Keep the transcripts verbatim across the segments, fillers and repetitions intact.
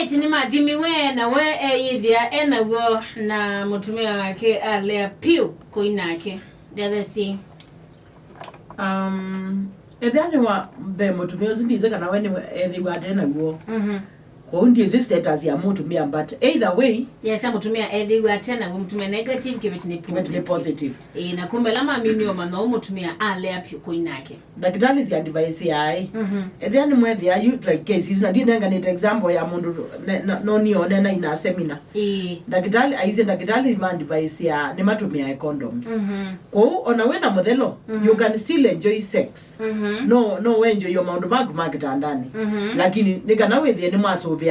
Ĩti nĩmathimiwe, na we eyĩthĩa e naw'o, na mũtumĩa wake alea piũ kũi nake. The other thing. Um, ethĩa nĩ wa mbee mũtumĩa ũsu, ndisĩ kana we nĩ ethĩwa ate naw'o. Mhm. Kwoou ndisĩ status ya mũtumĩa, but either way. Yes, ya mũtumĩa ethĩwa ate naw'o, mũtumĩa negative, kĩveti nĩ positive. Kĩveti nĩ positive. Ĩĩ, na kumbe ala maminiwe manoũ mũtumĩa alea piũ kũi nake. Ndakĩtalĩ si advice yaĩ. Mhm. Ethĩa nĩmwethĩa yu, like, cases, na ndinenganĩte example ya mũndũ ne- na- nonio nena ina seminar. Ĩĩ. Ndakĩtalĩ aisye, ndakĩtalĩ ma advice ya nĩmatũmĩae condoms. Mhm. Kwoou ona wĩna mũthelo, mhm, you can still enjoy sex. Mhm. No no enjoy yo maũndũ maku ma kĩtandani. Mhm. Lakini nĩ kana wĩthĩe nĩmwasũvĩana.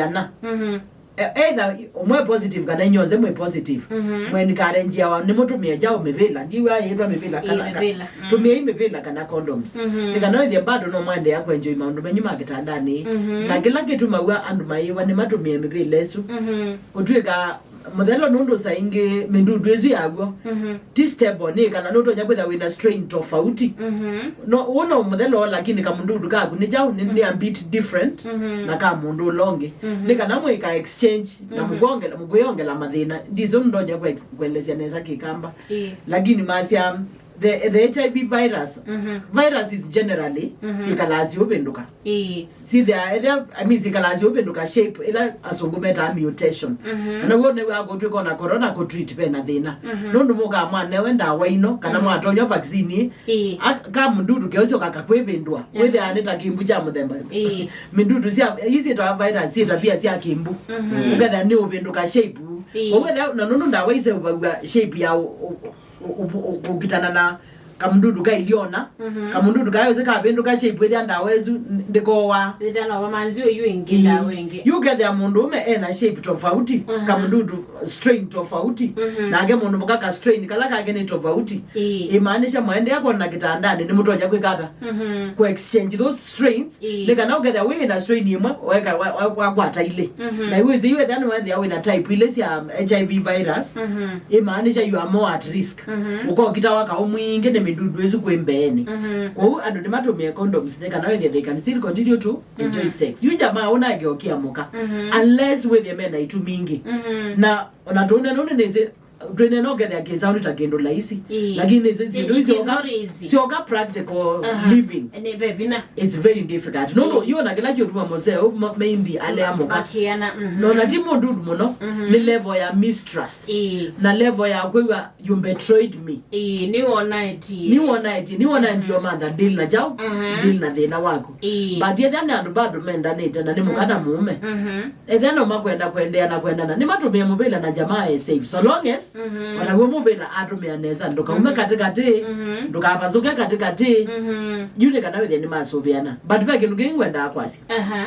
Mhm. E- either ũmwe positive kana inyonthe mwĩ positive. Mhm. Mwenikarenjiawa nĩmũtũmĩe kyaũ, mĩvĩla? Ndiwa yĩtwa mĩvĩla kana ka- mĩvĩla, mm. Tũmĩai mĩvĩla kana condoms. Mhm. Nĩ kana wĩthĩe bado no mwendeea kwenjoy maũndũ menyu ma kĩtandanĩ. Mhm. Na kĩla kĩtumaw'a andũ mayĩwa nĩmatũmĩe mĩvĩla ĩsu. Mhm. Ũtw'ĩka mũthelo nũndũ saa ingĩ mĩndudu ĩsu yaw'o, mhm, ti stable, nĩ kana nũtonya kwĩthĩa wĩna strain tofauti. Mhm. No wona mũthelo lakini kamũndudu kaku nĩ kyaũ, nĩ, nĩ a bit different, mhm, na ka mũndũ ũla ũngĩ. Mhm. Nĩ kana mwĩka exchange na, mhm, mũkwongela, mũkwĩongela mathĩna. Ndiso ndonya kwe- kuelesya nesa kĩkamba. Ĩĩ. Lakini masya the, the H I V virus, mhm, viruses generally, mhm, sikalaa siũvĩndũka. Ĩĩ. Sithia ethia, I mean, sikalaa siũvĩndũka shape ĩla asũngũ metaa mutation. Mhm. Na w'o nĩw'a kũtw'ĩka ona corona kũtreat ve na thĩna. Mhm. Nũndũ mũkaa mwanewe ndawa ino kana, mhm, mwatonywa vaccine ĩĩ, ĩĩ, a- ka mũndudu keũsyoka kakwĩvĩndũa. Aha. Wĩthĩaa nĩ ta kĩmbu kya mũthemba. Ĩĩ. Mĩndudu sya ii syĩtawa virus syĩ tabia sya kĩmbu. Mhm. Ũkethĩa nĩ ũvĩndũka shape. Ĩĩ. Ũkethĩa na nũndũ ndawa iseũvaw'a shape ya ũ- ũ- ũ- ũ- ũ- kũkitana na kamũndudu ka iliona. Mhm. Kamũndudu kayosi kavĩndũka shape ĩthĩa ndawa ĩsu ndĩkowa. Ĩthĩa no vamanzi ũyu ĩngĩ, ĩĩ, ndawa ĩngĩ. Yu ũkethĩa mũndũ ũme ena shape tofauti, mhm, kamũndudu strain tofauti. Mhm. Nake mũndũ mũka ka strain kala kake nĩ tofauti. Ĩĩ. Imaanisha mwaendeea kwona kĩtandanĩ nĩmũtonya kwĩka ata? Mhm. Ku exchange those strains. Ĩĩ. Nĩ kana ũkethĩa wĩ na strain ĩmwe, weka wa- wa- wakwata ilĩ. Mhm. Na iwĩsĩ iwethĩa nĩwethĩa wĩ na type ilĩ sya H I V virus. Mhm. Imaanisha you are more at risk. Mhm. Ũkokitawa kaũ mwingĩ nĩ mĩndudu ĩsu kwĩ mbeenĩ. Mhm. Kwoou andũ nĩmatũmĩe condoms nĩ kana wĩthĩa they can still continue to enjoy, mhm, sex. Yu jamaa ũnangeokia mũka. Mhm. Unless wĩthĩe mena itumi ingĩ. Mhm. Na ona tũnene ũnĩ nĩsĩ twĩnena ũkethĩa kĩsaũ nĩ ta kĩndũ laisi. Ĩĩ. Lakini nĩsĩ syĩndũ ii syoka practical, aha, living. Nĩ ve vinya. It's very difficult. Nũndũ, ĩĩ, yu ona kĩla kĩũtuma mũseo ma- maybe alea mũka. Makĩana, mhm. No na ti mũndudu mũno, mhm, nĩ level ya mistrust. Ĩĩ. Na level ya kwĩw'a you betrayed me. Ĩĩ, nĩwona eti. Nĩwona eti, nĩwona, mhm, ndio mantha deal na kyaũ, mhm, deal na thĩna waku. Ĩĩ. But ethĩa nĩ andũ bado mendanĩte na nĩ mũka na, mhm, mũũme. Mhm. Ethĩa no makwenda kwendeea na kwendana, nĩmatũmĩe mũvĩla na jamaa e safe. So long as, mhm, onaw'o mũvĩla atũmĩa nesa, ndũkaume, mhm, katĩkatĩ, mhm, ndũkavasũke katĩkatĩ. Mhm. Yu nĩ kana wĩthĩe nĩmasũvĩana. But ve kĩndũ kĩngĩ ngwendaa kwasya. Aha.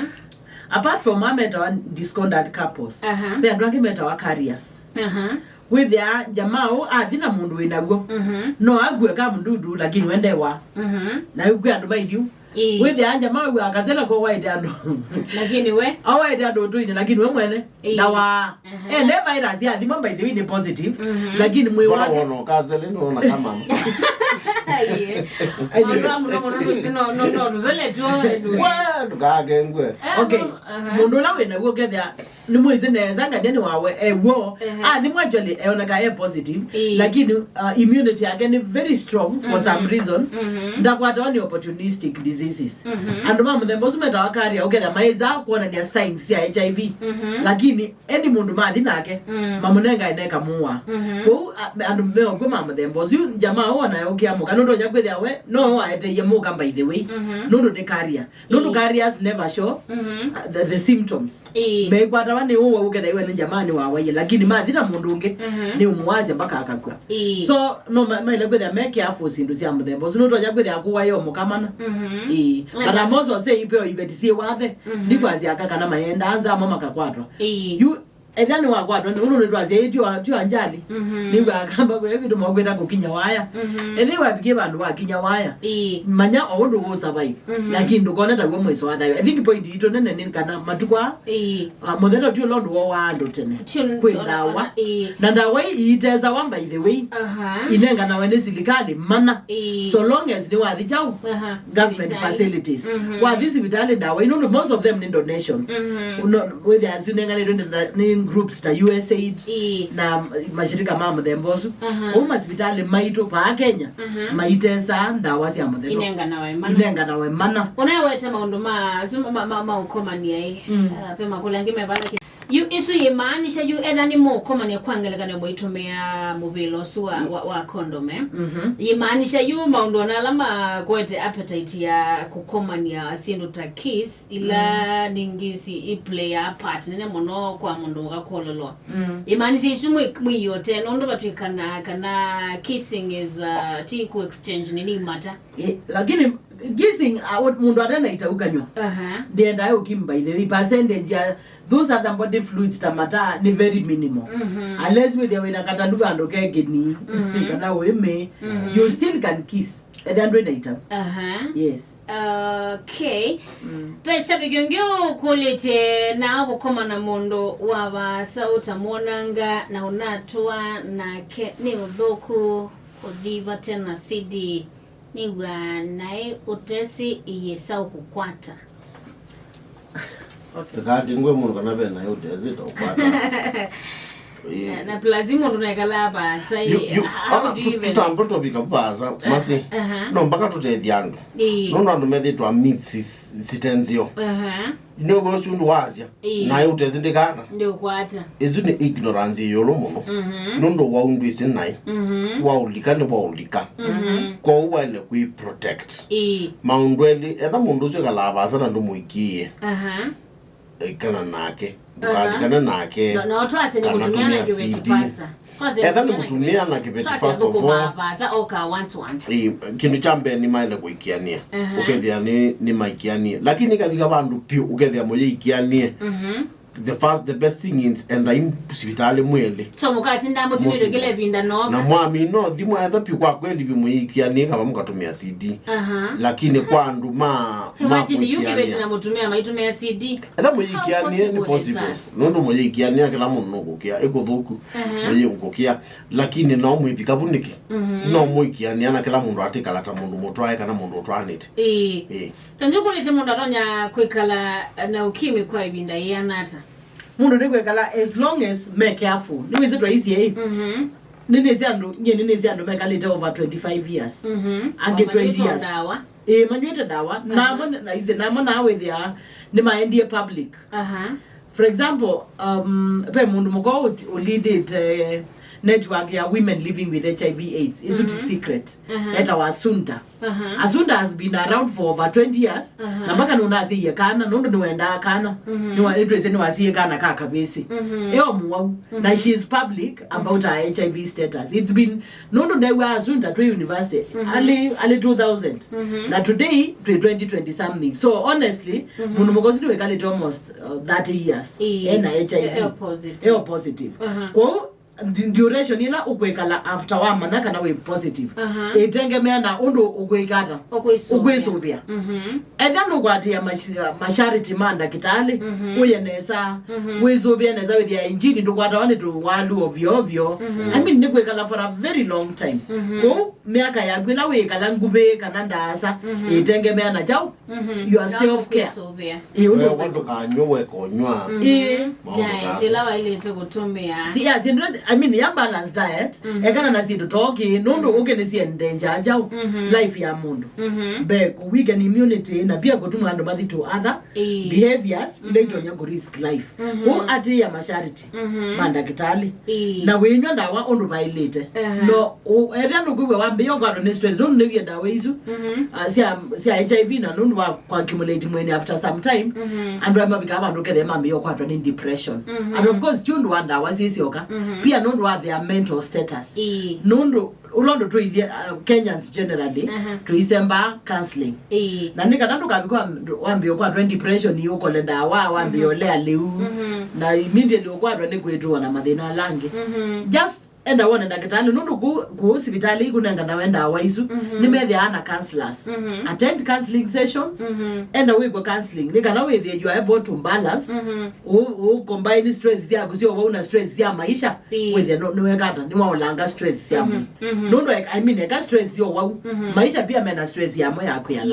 Apart from aa metawa discordant couples, aha, ve andũ angĩ metawa carriers. Aha. Wĩthĩaa jamaa ũũ athi na mũndũ wĩ naw'o. Mhm. No akue kamũndudu, lakini we ndewa. Mhm. Na yu kwĩ andũ maithiu. Ĩĩ. Wĩthĩaa jamaa wĩw'aa akasela ko waĩte andũ. Lakini we? Awaĩte andũ ũtũinĩ, lakini we mwene. Ĩĩ. Ndawa. Aha. Ene virus yathima, by the way, nĩ positive. Mhm. Lakini mwĩ wake. Mbona wona ũkasele, nĩ wona kama. Aiye. Aiye. Maũndũ ma mũno mũno ndũsi no, no, no, tũsele tu. Wa, ndũkakengwe. Eh, okay. No, aha. Mũndũ ũla wĩ naw'o ũkethĩa nĩmwĩsĩ nesa ngania nĩ wawe ew'o. Ehe. Athimwa actually eoneka e positive. Ĩĩ. Lakini uh, immunity yake nĩ very strong for, mhm, some reason. Mhm. Ndakwatawa nĩ opportunistic diseases. Mhm. Andũ ma mũthemba ũsu metawa carrier ũkethĩa maĩsaa kwonania signs sya H I V. Mhm. Lakini eni mũndũ mathi nake, mm, mamũnengae neka mũwa. Mhm. Kwoou a- andũ meokw'o ma mũthemba ũsu, jamaa ũũ anayokia mũka nũtonya kwĩthĩa we no waeteie mũka, by the way. Mhm. Nũndũ nĩ carrier. Nũndũ, ĩĩ, carriers never show, mhm, uh, the, the symptoms. Ĩĩ. Mekwatawa nĩ ũwa ũkethaiwe nĩ jamaa nĩwawaie, lakini mathi na mũndũ ũngĩ, mhm, nĩ ũmũwasya mpaka akakw'a. Ĩĩ. So no ma- maile kwĩthĩa me careful syĩndũ sya mũthemba ũsu. Nũtonya kwĩthĩa kũwaĩo mũkamana. Mhm. Ĩĩ. But I'm also saying ipeo iveti syĩ wathe. Mhm. Ndikwasya aka kana mayendaa nza mo makakwatwa. Ĩĩ. Yu Ethĩa nĩwakwatwa nĩ ũndũ nĩtwasyaĩtio tio anjali. Mhm. Nĩw'o akamba kwĩa kĩtuma ũkwĩta kũkinya waya. Mhm. Ethĩa wavikie vandũ wakinya waya. Ĩĩ. Manya o ũndũ ũũsavai. Mhm. Lakini ndũkone taw'o mwĩso wa thayũ. I think point itũ nene nĩ kana matukũ aa, ĩĩ, ah, mũthenya ti ũla ũndũ wa andũ tene. Ti ũndũ kwĩ ndawa. Ĩĩ. Na ndawa ii iitesawa, by the way. Aha. Inenganawe nĩ silikalĩ mana. Ĩĩ. So long as nĩwathi kyaũ? Aha. Government facilities. Mhm. Wathi sivitalĩ ndawa ino, most of them nĩ donations. Mhm. Wĩthĩa sinenganĩtwe nĩ nda-, nĩ groups ta U S A I D. Ĩĩ. Na mashirika ma mũthemba ũsu. Aha. Kũu masivitalĩ maitũ vaa Kenya, mhm, maitesaa ndawa sya mũthemba. Inenganawe mana. Inenganawe mana. Ũnawete maũndũ ma, asu ma, ma, ma ũkomania ĩ. Mm. Ah, ve makũlyo angĩ me vala. Yu, isu yĩmaanisha yu, etha nĩ mũkomania kwa ngelekany'o mũitũmĩa mũvĩla ũsu wa, wa, wa condom, eh? Mhm. Yĩmaanisha yu maũndũ ona ala makwete appetite ya kũkomania syĩndũ ta kiss, ila, mm, ningĩ si i play a part nene mũno kwa mũndũ mũka kwololwa. Mm. Yĩmaanisha isu mwĩ, mwĩyote, nũndũ vatwĩkana kana kissing is, uh, ti ku exchange nini mata. Eh, lakini kissing, uh, mũndũ atena itaukanywa. Aha. Ndiendae ũkimu, by the way, percentage ya those other body fluids ta mata nĩ very minimal. Mhm. Unless wĩthĩa wĩna katalu vandũ kekĩni, mhm, kana wĩmĩ, mhm, you still can kiss. Ethĩa ndwĩna itau. Aha. Yes. Okay. Mm. Ve shabiki ũngĩ ũkũlĩtye, na kũkoma na mũndũ wa vaasa ũtamwonanga na ũnatũa nake nĩ ũthũku kũthi vate na C D. Nĩw'a naĩ ũtesĩ iyĩsa ũkũkwata. Okay. Ĩkati ngwe mũndũ kana ve naĩ ũtesĩ ta ũkwata. Eh. Na plus mũndũ nekalaa vaasa, yu, yu, how do you even, tũtambo tũvika vaasa, masi. Aha. No mpaka tũtethya andũ. Ĩĩ. Nũndũ andũ methĩtwa myths sitenzio. Aha. Nĩ ũvoo ũsu ndũ wasya. Ĩĩ. Naĩ ũtesĩ ndĩkana. Ndĩũkwata. Ĩsu nĩ ignorance ĩyũlũ mũno. Mhm. Nũndũ wau ndwĩsĩ naĩ. Mhm. Waũlika nĩ waũlika. Mhm. Kwoou waĩle kwĩ protect. Ĩĩ. Maũndũ elĩ, etha mũndũ ũsu ekalaa vaasa na ndũmũĩkĩĩe. Aha. Ĩkana nake. Aha. Ndũkalikane nake. No, no, twasye nĩ kana mũtumĩa na tũmĩa kĩveti C D. Pastor. Etha nĩ mũtumĩa na kĩveti, first of all. Ĩĩ, kĩndũ kya mbee nĩmaĩle kũikianĩa. Aha. Ũkethĩa nĩ, nĩmaikianie. Lakini ĩkavika vandũ vyũ, ũkethĩa mũyĩikianie. Mhm. The first, the best thing is endai sivitalĩ mwĩlĩ. So mũkatinda mũthimĩtwe kĩla ĩvinda nooka. Na mwamina ũthimwa etha vyũ kwa kweli vyũ mũyĩikianie kava mũkatũmĩa C D. Aha. Lakini kwa andũ ma, ma imagine yu kĩveti kũikiania na mũtumĩa maitũmĩa C D. Etha mũyĩikianie nĩ possible. How possible is that? Nũndũ mũyĩikiania kĩla mũndũ nũkũkĩa, ĩkũthũku, aha, mũyĩũkũkĩa. Lakini no mwĩvika vu nĩkĩ? Mhm. No mũikiania na kĩla mũndũ atikala ta mũndũ mũtwae kana mũndũ ũtwaanĩte. Ĩĩ. Ĩĩ. Tondũ kũlĩte mũndũ atonya kwĩkala na ũkimwi kwa ĩvinda yĩana ata? Mũndũ nĩkwĩkala as long as me careful. Nĩwĩsĩ twaisye ĩ. Mhm. Nĩnĩsĩ andũ, nyie nĩnĩsĩ andũ mekalĩte over twenty-five years. Mhm. Angĩ twenty years. Ndawa. Ĩĩ, manywĩte ndawa. Aha. Namo naisye, namo nawĩthĩa nĩmaendie public. Aha. For example, um, ve mũndũ mũka ũti-, ũleadĩte network ya women living with H I V AIDS. Isu ti, mhm, secret. Aha. Etawa Assunta. Aha. Assunta has been around for over twenty years. Aha. Na mpaka nũnasĩie kana, nũndũ nĩwendaa kana. Mhm. Nĩwa-, nĩtwĩsĩ nĩwasĩie kana ka kavĩsĩ. Mhm. Eo mũwau. Na, mhm, she is public about, mhm, her H I V status. It's been, nũndũ new'aa Assunta twĩ university, mhm, early, early two thousand. Mhm. Na today, twĩ twenty twenty something. So, honestly, mhm, mũndũ mũka ũsu nĩwĩkalĩte almost, uh, thirty years. Ĩĩ. Ena H I V. E-, e positive. E positive. Mhm. Kwoou, du-, duration ĩla ũkwĩkala after wamanya kana wĩ positive, mhm, ĩtengemea na ũndũ ũkwĩkata. Ũkwĩsũvĩa. Ũkwĩsũvĩa. Mhm. Ethĩa nũkwatĩĩa mash-, masharti ma ndakĩtalĩ, mhm, ũye nesa, mhm, wĩsũvĩe nesa, wĩthĩa injini ndũkwatawa nĩ tũwalu ovyo ovyo. Mhm. I mean, nĩkwĩkala for a very long time. Mhm. Kwoou, myaka yaku ĩla wĩkala nguvĩ kana ndaasa, mhm, ĩtengemea na kyaũ? Mhm. Your self care. Kwĩsũvĩa. Ĩĩ, ũndũ wewe ndũkanywe, weka ũnywa. Mhm. Ĩĩ. Maũndũ ta asu. Diet ĩla waĩlĩte kũtũmĩa. Si, yeah, syĩndũ, I mean, ya balanced diet, mhm, ekana na syĩndũ toki, nũndũ, mhm, ũkĩ nĩsiendenja kyaũ? Mhm. Life ya mũndũ. Mhm. Mbee kũ weaken immunity, na pia kũtuma andũ mathi to other, ĩĩ, behaviors, ila, mhm, itonya kũ risk life. Mhm. Kũu atĩĩa masharti, mhm, ma ndakĩtalĩ. Ĩĩ. Na wĩnywa ndawa ũndũ vaĩlĩte. Aha. No, ũ-, ethĩa nũkwĩw'a wambĩĩa ũkwatwa nĩ stress, nũndũ nĩw'ie ndawa isu, mhm, ah, sya, sya H I V, na nũndũ wa kũaccumulate mwĩĩnĩ after some time, mhm, andũ aya mavikaa vandũ kethĩa mambĩĩa ũkwatwa nĩ depression. Mhm. And of course, ti ũndũ wa ndawa syĩ syoka, mhm, pia nũndũ wa their mental status. Ĩĩ. Nũndũ Ũla ũndũ tũithie, uh, Kenyans generally, aha, tũisemba counseling. Ĩĩ. Na nĩ kana ndũkavika wambie ũkwatwa depression, ũkole ndawa, wambie, mhm, ũlea lĩu. Mhm. Na immediately ũkwatwa nĩ kwĩtũa na mathĩna ala angĩ. Mhm. Just enda wone ndakĩtalĩ, nũndũ kũu, kũu sivitalĩ ikũnenganawe ndawa isu, mhm, nĩmethĩawa na counselors. Mhm. Attend counseling sessions, mhm, enda wĩkwe counseling, nĩ kana wĩthĩe you are able to balance, mhm, ũ, ũ combine stress syaku sya ũwau na stress sya maisha, ĩĩ, wĩthĩe nũ-, nĩwekata, nĩwaolanga stress sya, mhm, mwĩĩ. Mhm. Nũndũ, I mean, eka stress sya ũwau, mhm, maisha pia mena stress yamo ya kwĩana.